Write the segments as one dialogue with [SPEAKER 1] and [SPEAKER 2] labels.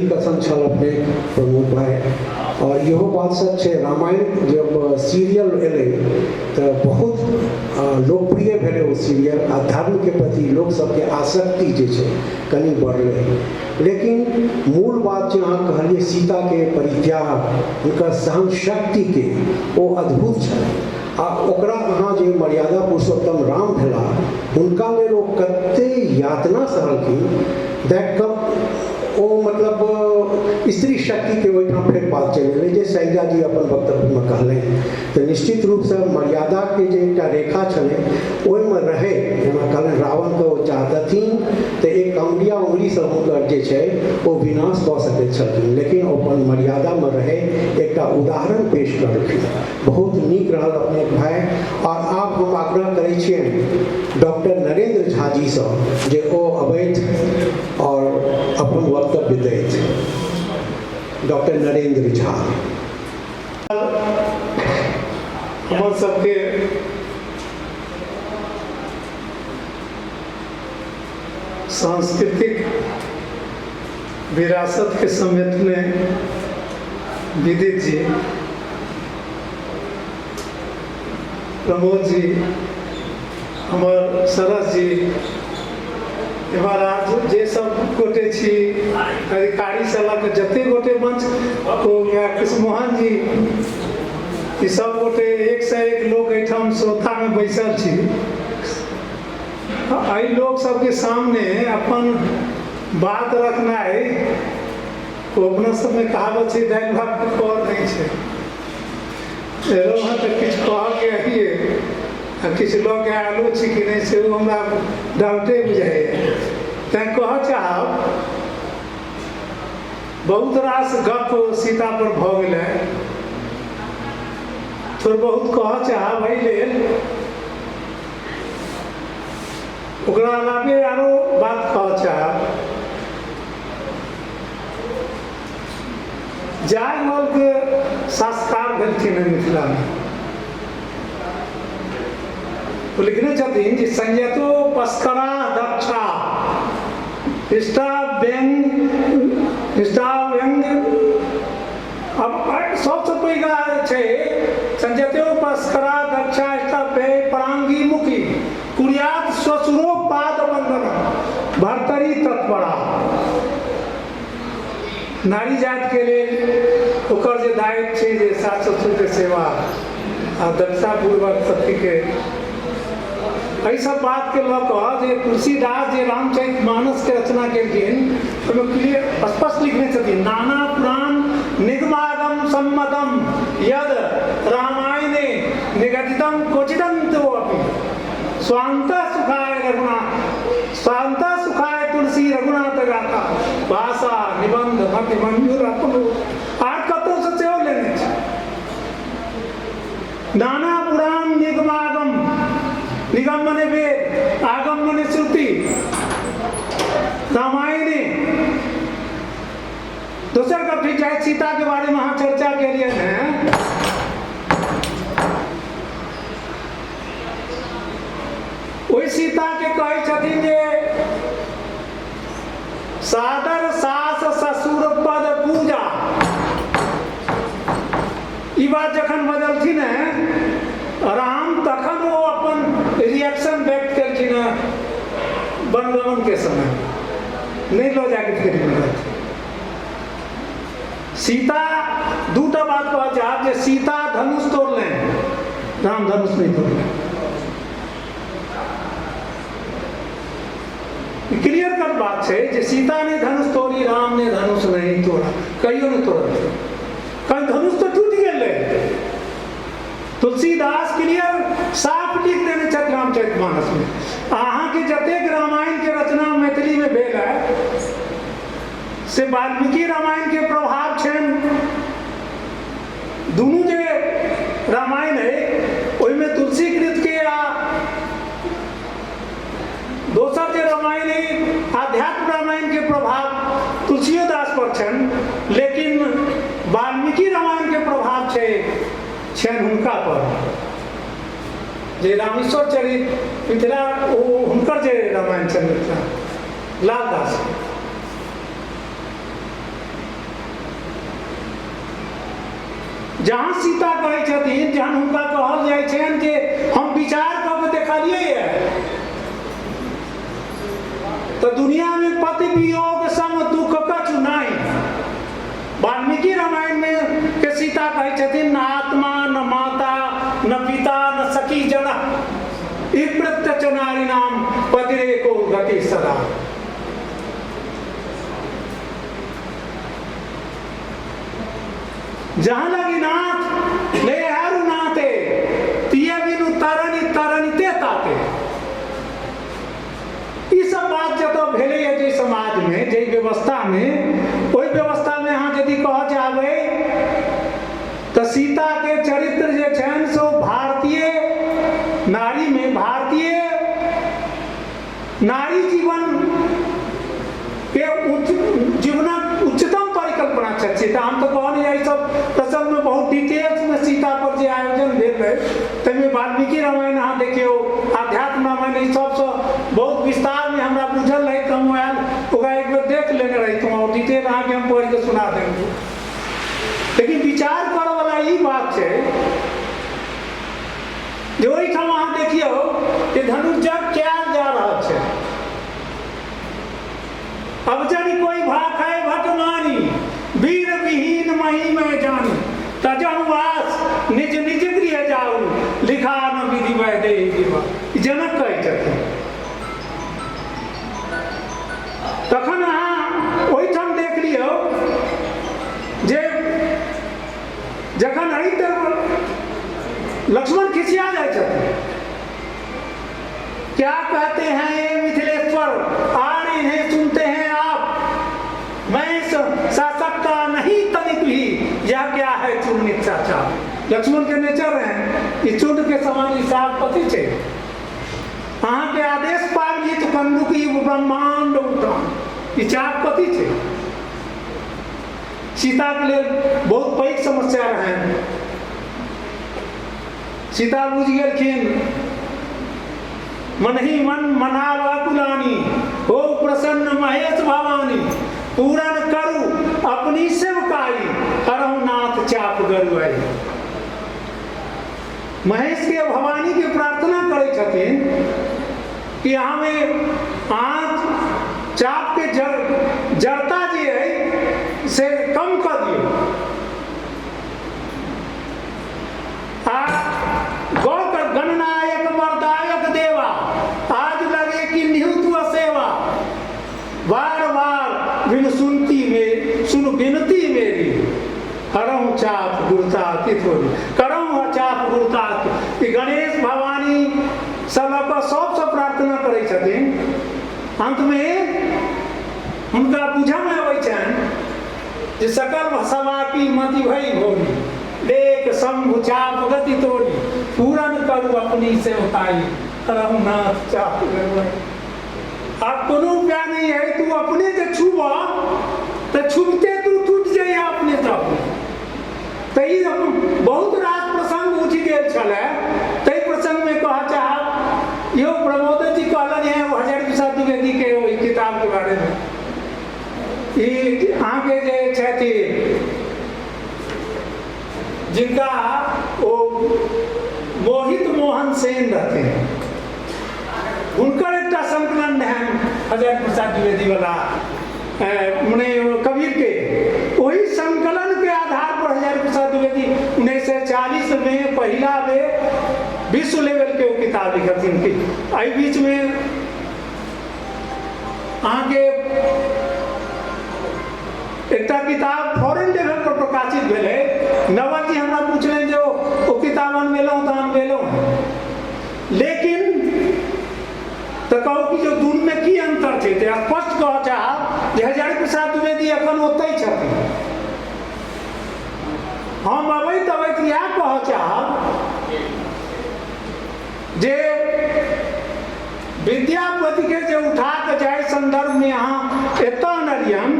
[SPEAKER 1] कथन छल अपने प्रमोद भाइ। आओर इहो बात सच छै, रामायण जब सीरियल एलै तऽ बहुत लोकप्रिय भेलै ओ सीरियल, आ धर्मके प्रति लोक सबके आसक्ति जे छै कनि बढ़लै। लेकिन मूल बात जे अहाँ कहलियै सीताके परित्याग, हुनकर सहन शक्तिके, ओ अद्भुत छलै। आ ओकरा अहाँ जे मर्यादा पुरुषोत्तम राम भेला, हुनका लेल ओ कते यातना सहलखिन, that कम ओ मतलब स्त्री शक्तिके ओहिठाम फेर बात चलि गेलै जे शैलजा जी अपन वक्तव्यमे कहलनि। तऽ निश्चित रूपसँ मर्यादाके जे एकटा रेखा छलै ओहिमे रहै, जेना कहलनि रावणके ओ चाहतथिन तऽ एक अंगुलिया उंगलीसँ हुनकर जे छै ओ विनाश कऽ सकैत छलखिन, लेकिन ओ अपन मर्यादामे रहै एकटा उदाहरण पेश करलखिन। बहुत नीक रहल अपनेके भाइ। आओर आब हम आग्रह करै छियनि डॉक्टर नरेंद्र झा जीसँ जे ओ अबैत आओर अपन वक्तव्य दैत। डॉक्टर नरेंद्र झा।
[SPEAKER 2] हमर सबके सांस्कृतिक विरासतके समेटने विदित जी, प्रमोद जी, हमर सरस जी, एम्हर आज जे सब गोटे छी, अधिकारीसँ लऽ कऽ जते गोटे मंच, ओ कृष्णमोहन जी, ई सब गोटे एक से एक लोक एहिठाम श्रोतामे बैसल छी। एहि लोक सबके सामने अपन बात रखनाइ, ओ अपना सबमे कहावत छै, दालि भातके कर नहि छै। एलहुँ हँ तऽ किछु कहऽके अहिए आ किछु लऽ के आयलो छी कि नहि, सेहो हमरा डाउटे बुझाइए। तैँ कहऽ चाहब, बहुत रास गप सीता पर भऽ गेलै, थोड़ बहुत कहऽ चाहब एहि लेल। ओकरा अलावे आरो बात कहऽ चाहब, जायमलके संस्कार भेलखिन हँ मिथिलामे, ओ लिखने छथिन जे संयतो पस्करा दक्षा इष्टाव्यंग इष्टाव्यंग। अब सबसँ पैघ छै संयतो पस्करा दक्षा इष्टाव्यय परांगी मुखी कुर्यात श्वसुरो पाद बंदन भर्तरी तत्परा। नारी जातिके लेल ओकर जे दायित्व छै जे सास ससुरके सेवा आ दक्षतापूर्वक पतिके, एहि सब बातके लऽ कऽ जे तुलसीदास जे रामचरित मानसके रचना केलखिन, ओहिमे क्लियर स्पष्ट लिखने छथिन, नाना पुराण निगमागम सम्मतम यद रामायणे निगदितम क्वचिदंतो अपि स्वांत सुखाय रघुनाथ स्वांत सुखाय तुलसी रघुनाथ गाथा भाषा निबंध मति मंजूर अपन आर कतहुसँ सेहो लेने छै। नाना पुराण निगमागम, निगम मने वेद, आगम मने श्रुति, रामायणे। दोसर गप ठीक चाहे सीता के बारे में अहाँ चर्चा केलियै हैं, ओहि सीता के कहै छथिन जे सादर सास ससुर पद पूजा। ई बात जखन बजलखिन हैं राम, तखन ओ अपन रिएक्शन व्यक्त केलखिन हैं वनगमन के समय, नहीं लऽ जाके फेर मिलत सीता। दूटा बात कहऽ चाहब जे सीता धनुष तोड़लनि, राम धनुष नहि तोड़लनि। क्लियर कट बात छै जे सीता ने धनुष तोड़ी, राम ने धनुष नहीं तोड़ा, कहियो नहि तोड़ल, कारण धनुष तऽ टूटि गेलै। तुलसीदास क्लियर साफ लिख देने छथि रामचरित मानसमे। अहाँके जतेक रामायणके रचना मैथिलीमे भेल है से वाल्मीकि रामायणके प्रभाव छनि। दुनू जे रामायण है ओहिमे तुलसीकृतके आ दोसर जे रामायण है आध्यात्म रामायण के प्रभाव तुलसियो दास पर छनि, लेकिन वाल्मीकि रामायण के प्रभाव छै छनि हुनका पर, जे रामेश्वर चरित मिथिला ओ हुनकर जे रामायण छनि मिथिला लालदास। जहाँ सीता कहै छथिन, जहन हुनका कहल जाइ छनि जे हम विचार कऽ के देखलियै तऽ दुनिया में पति वियोग सम दुख कछु नहीं। वाल्मीकि रामायण में के सीता कहै छथिन, न आत्मा न माता न पिता न सखी जन प्रत्यक्ष नारी नाम पतिरे को गति सदा। जहाँ लगी नाथ ले हारू नाते तिये बिनु तरनी तरनिते ताते। ई सब बात जतऽ भेलैए जाहि समाजमे, जाहि व्यवस्थामे, ओहि व्यवस्थामे अहाँ यदि कहऽ चाहबै तऽ सीताके चरित्र जे छनि से ओ भारतीय नारीमे, भारतीय नारी जीवन के उच्च जीवनक उच्चतम परिकल्पना छथि सीता। हम तऽ कहलियै एहि सब प्रसंगमे बहुत डिटेल्समे सीता पर जे आयोजन भेल रहै ताहिमे वाल्मीकि रामायण अहाँ देखियौ, आध्यात्म रामायण, ई सबसँ बहुत विस्तारमे हमरा बुझल रहै तऽ हम आयल ओकरा एक बेर देख लेने रहितहुँ और डिटेल अहाँके हम पढ़िके सुना देलहुँ। लेकिन विचार करऽवला ई बात छै जे ओहिठाम अहाँ देखियौ जे धनुर्जग कयल जा रहल छै। अब जनि कोई भाखै भटमानी वीर विहीन मही में जानी तजहु वास निज निज गृह जाऊ लिखा न विधि वैदेही जीवा। जनक कहै छथिन। तखन अहाँ ओहिठाम देख लियौ जे जखन एहि तरफ लक्ष्मण खिसिया जाइ छथिन, क्या कहते हैं ये मिथिलेश्वर are इन्हें सुनते हैं आप, मैं शासक का नहीं तनिक भी, यह क्या है चूर्णित चाचा। लक्ष्मण के नेचर हैं ई चूर्ण के समान हिसाब कथी छै, अहाँ के आदेश पाबि ली तो कंदुक ई ब्रह्मांड उठान, ई चाप कथी छै। सीता के लेल बहुत पैघ समस्या रहनि। सीता बुझि गेलखिन, मन ही मन मनावा कुलानी हो प्रसन्न महेश भवानी, पूरन करू अपनी सेवकाई हरहु नाथ चाप गरुआई। महेश के भवानी के प्रार्थना करै छथिन कि हमें अहाँ चाप के जड़ता जे है से कम कऽ दियौ। आ गौर कर गणनायक वरदायक देवा आज लगे कि निहुत सेवा, बार बार बिन सुनती में सुन विनती मेरी, करहु चाप गुरता अति थोड़ी, करहु चाप गुरता। गणेश भवानी सँ लऽ कऽ सबसँ प्रार्थना करै छथिन। अंतमे हुनका बुझऽमे अबै छनि जे सकल सवाकी मति भई भोरी, देख शंभु चाप गति तोरी, पूरन करू अपनी सेवकाई करहु नाथ चाप गरुआई। आब कोनो उपाय नहीं है, तू अपने जे छुब तऽ छुबते तू टूटि जाइए अपने सब। तऽ ई बहुत रास प्रसंग उठि गेल छलै, ताहि प्रसंगमे कहऽ चाहब इहो प्रमोद जी कहलनि हेँ हजारी प्रसाद द्विवेदी के ओहि किताबके बारेमे। ई अहाँके जे छथि जिनका ओ मोहित मोहन सेन रहथिन, हुनकर एकटा संकलन रहनि हजारी प्रसाद द्विवेदी वाला मने कबीर के, ओहि संकलन के आधार पर हजारी प्रसाद द्विवेदी 1940 में पहिला बेर विश्व लेवल के ओ किताब लिखलथिन। कि एहि बीच में अहाँके एकटा किताब फॉरेन लेवल पर प्रकाशित भेलै। नवल जी हमरा पूछलनि जे ओ किताब अनबेलहुँ तऽ अनबेलहुँ, लेकिन तऽ कहू कि जो दुनूमे की अंतर छै। तऽ स्पष्ट कहऽ चाहब जे हजारी प्रसाद द्विवेदी एखन ओतहि छथिन। हम अबैत अबैत इएह कहऽ चाहब जे विद्यापति के जे उठा के जाहि संदर्भ में अहाँ एतऽ अनलियन,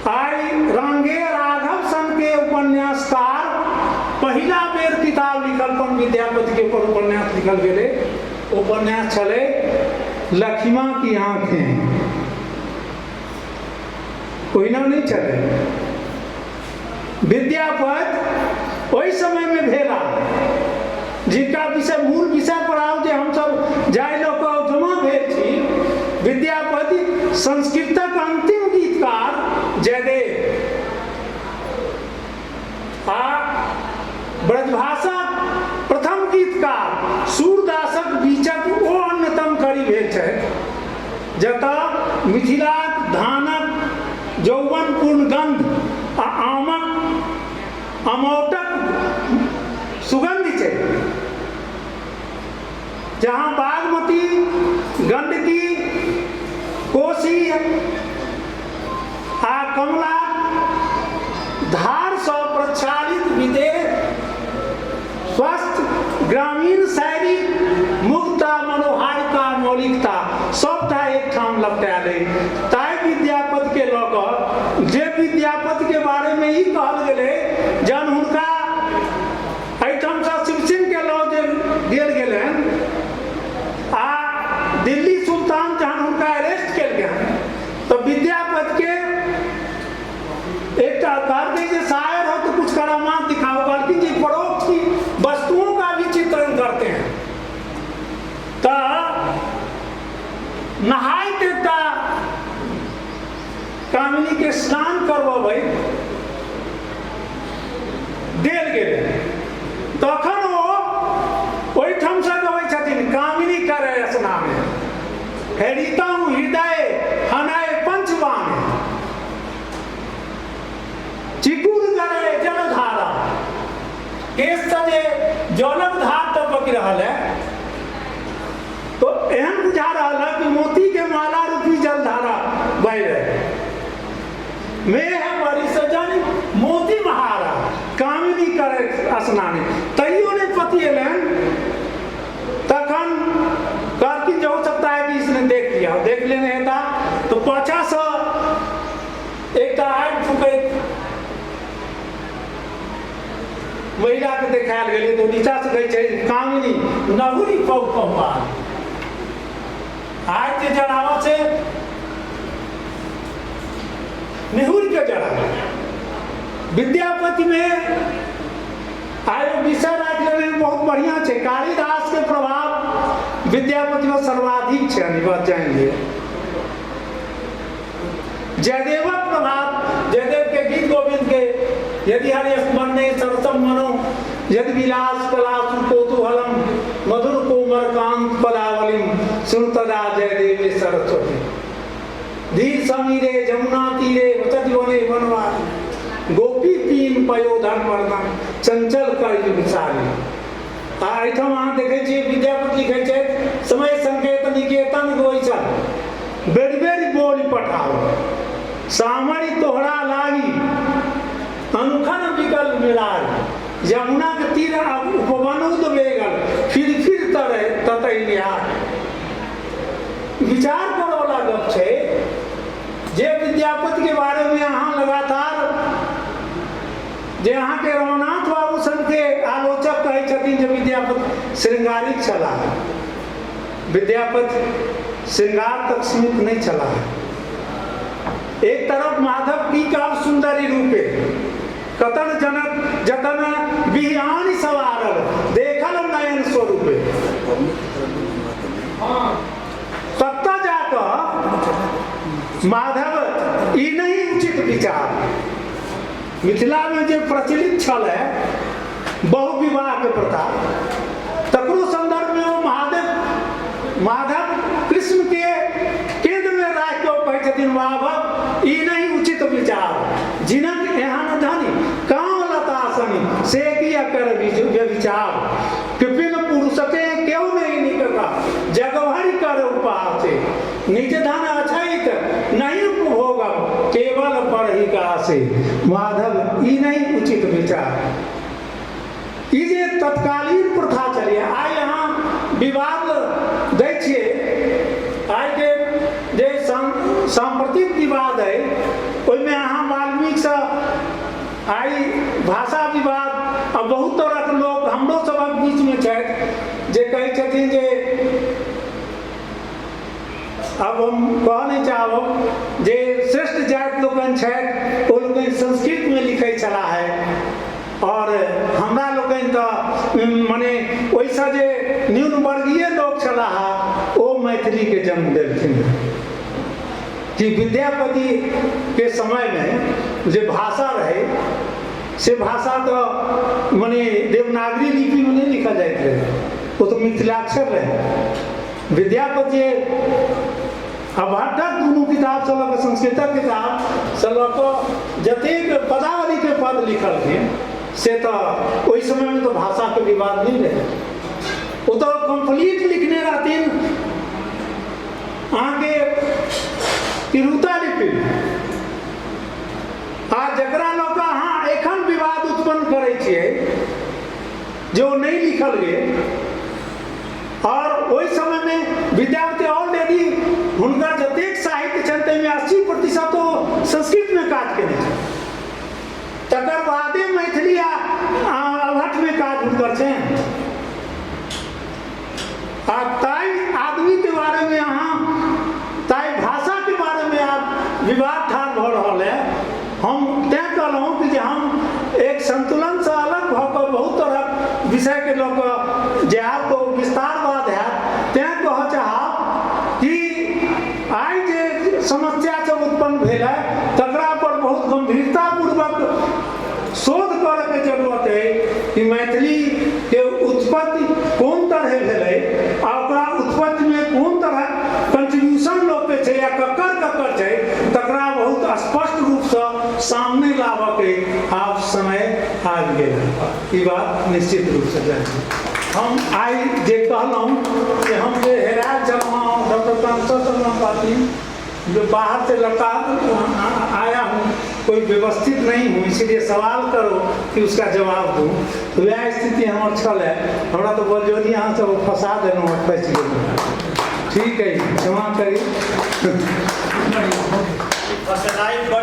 [SPEAKER 2] आइ रंगे राघव सन के उपन्यासकार पहिला बेर किताब लिखल विद्यापति के ऊपर उपन्यास लिखल गेलै। उपन्यास छलै लखिमा की आंखें, ओहिना नहीं छलै। विद्यापति ओहि समयमे भेला जिनका विषय मूल विषय पर आउ जे हमसब जाहि लऽ कऽ जमा भेल छी। विद्यापति संस्कृतक अंतिम गीतकार जयदेव आ ब्रजभाषा प्रथम गीतकार सूरदासक बीचक ओ अन्यतम कड़ी भेल छथि जतऽ मिथिलाक धानक यौवनपूर्ण गंध आ आमक अमौटक सुगंध छै, जहाँ बागमती, गंडकी, कोसी आ कमला धारसँ प्रक्षालित विदेह स्वस्थ ग्रामीण शैली, मुक्ता, मनोहारिता, मौलिकता सबटा एकठाम लपटायल अइ। ताहि विद्यापतिके लऽ कऽ जे विद्यापतिके बारेमे ई कहल गेलै, जहन हुनका एहिठामसँ शिव सिंहके लऽ जे गेल गेलनि आ दिल्ली सुल्तान जहन हुनका अरेस्ट केलकनि, तऽ विद्यापतिके एकटा कहलकै जे शायर हो तो कुछ करामात दिखाओ। कहलखिन जे परोक्ष की वस्तुओं का भी चित्रण करते हैं। तऽ नहाइत एकटा कामिनी के स्नान करबबै देल गेलै, तखन ओ ओहिठामसँ गबै छथिन, कामिनी करे स्नान हेरितहुँ हृदय हनय पंचबान, चिकुर करे जलधारा। केशसँ जे जलक धार टपकि रहल है, तो एहन बुझा रहल है कि मोती के माला रूपी जलधारा बहि रहे। मेह बरिस जन मोती महारा, कामिनी करे स्नान। तैयो नहि पतिएलनि। तखन कहलखिन जे हो सकता है कि इसने देख लिया, देख लेने हेता। तो पाछासँ एकटा आगि फूकैत महिलाके देखायल गेलै, तऽ नीचासँ कहै छै, कामिनी नहुरी पौ पहुआ। आगि जे जराबऽ छै, निहुर के जरा। विद्यापतिमे आइ ओ विषय राखि लेने बहुत बढ़िआँ छै। कालिदासके प्रभाव विद्यापतिमे सर्वाधिक छै, ई बात जानि लिअ। जयदेवक प्रभाव, जयदेव के गीत गोविंद के यदि हरि स्मरणे सरसम मनो यदि विलास कलासु कौतूहलम मधुर कोमर कांत पदावलिम सुन तदा जयदेव सरस्वती। धीर समीरे जमुना तीरे वसति वने वनवासी, गोपी पीन पयोधर मर्दन चंचल कर युग सारी। आ एहिठाम अहाँ देखै छियै, विद्यापति लिखै छथि, समय संकेत निकेतन गोइछल बेर बेर बोली पठाओ, सामरि तोहरा लागी अनुखन विकल मिलाय, यमुना के तीर अब उपवन उदबेगल फिर फिर तरे ततै निहार। विचार करऽवला गप छै जे विद्यापतिके बारेमे अहाँ लगातार जे अहाँके रमानाथ बाबू सनके आलोचक कहै छथिन जे विद्यापति श्रृंगारिक छलाह। विद्यापति श्रृंगार तक सीमित नहि छलाह। एक तरफ माधव की कहब सुंदरी रूपे कतन जनक जतन बिहानी सवारल देखल नयन स्वरूपे, कतऽ जाकऽ माधव ई नहि उचित विचार। मिथिलामे जे प्रचलित छल बहुविवाहके प्रथा, तकरो संदर्भमे ओ महादेव माधव कृष्णके केन्द्रमे राखि कऽ कहै छथिन, माधव ई नहि उचित विचार, जिनक एहन धनी काम लता सनी से किया कर व्यभिचार, कृपिन पुरुषके केओ नहि निकका जगभरि कर उपहासे, निज धन अछैत नहीं उपभोगम केवल पर ही से। माधव ई नहीं उचित विचार। ई जे तत्कालीन प्रथा चलिए, आइ अहाँ विवाद दै छियै, आइके जे सांप्रतिक विवाद अइ, ओहिमे अहाँ वाल्मीकिसँ आइ भाषा विवाद आ बहुत तरहक लोक हमरो सभक बीचमे छथि जे कहै छथिन जे आब हम कहऽ नहि चाहब जे श्रेष्ठ जाति लोकनि छथि, ओ लोकनि संस्कृतमे लिखै छथि। छलाह है। आओर हमरा लोकनि तऽ मने ओहिसँ जे न्यून वर्गीय लोक छलाह ओ मैथिलीके जन्म देलखिन। कि विद्यापति के समयमे जे भाषा रहै से भाषा तऽ मने देवनागरी लिपिमे नहि लिखल जाइत रहै, ओ तऽ मिथिलाक्षर रहै। विद्यापति अवहट्ठक दुनू किताबसँ लऽ कऽ संस्कृतक किताबसँ लऽ कऽ जतेक पदावलीके पद लिखलखिन से तऽ ओहि समयमे तऽ भाषाके विवाद नहि रहै, ओ तऽ कम्प्लीट लिखने रहथिन अहाँके तिरहुता लिपि। आ जकरा लऽ कऽ अहाँ एखन विवाद उत्पन्न करै छियै जे ओ नहि लिखल गेल, और ओहि समयमे विद्यापति ऑलरेडी हुनकर जतेक साहित्य छनि ताहिमे 80% ओ संस्कृतमे काज केने छनि, तकर बादे मैथिली आ अवहट्ठमे काज हुनकर छनि। आ ताहि आदमीके बारेमे अहाँ ताहि भाषाके बारेमे आब विवाद ठाढ़ भऽ रहल है। हम तैँ कहलहुँ कि जे हम एक संतुलनसँ अलग भऽ कऽ बहुत तरहक विषयके लऽ कऽ जायब तऽ ओ विस्तारवाद हैत। तैँ कहऽ चाहब कि आइ जे समस्या सब उत्पन्न भेल है तकरा पर बहुत गंभीरतापूर्वक शोध करऽके जरूरत है कि मैथिलीके उत्पत्ति कोन तरहे भेलै आ ओकरा उत्पत्तिमे कोन तरहक कंट्रीब्यूशन लोकके छै या ककर ककर छै, तकरा बहुत स्पष्ट रूपसँ सामने लाबऽके आब समय आबि गेल है। ई बात निश्चित रूपसँ जानि हम आइ जे कहलहुँ कि हम जे हेरायल छलहुँ, डॉक्टर कामेश्वर शर्मा कहथिन जो बाहर से लड़का आया हूँ, कोई व्यवस्थित नहीं हूँ, इसीलिए सवाल करो कि उसका जवाब दूँ। तो वएह स्थिति हमर छल है। हमरा तऽ बलजोरी अहाँ सब फंसा देलहुँ, फँसि गेलहुँ। ठीक है, क्षमा करी।
[SPEAKER 3] फसनाइ बड।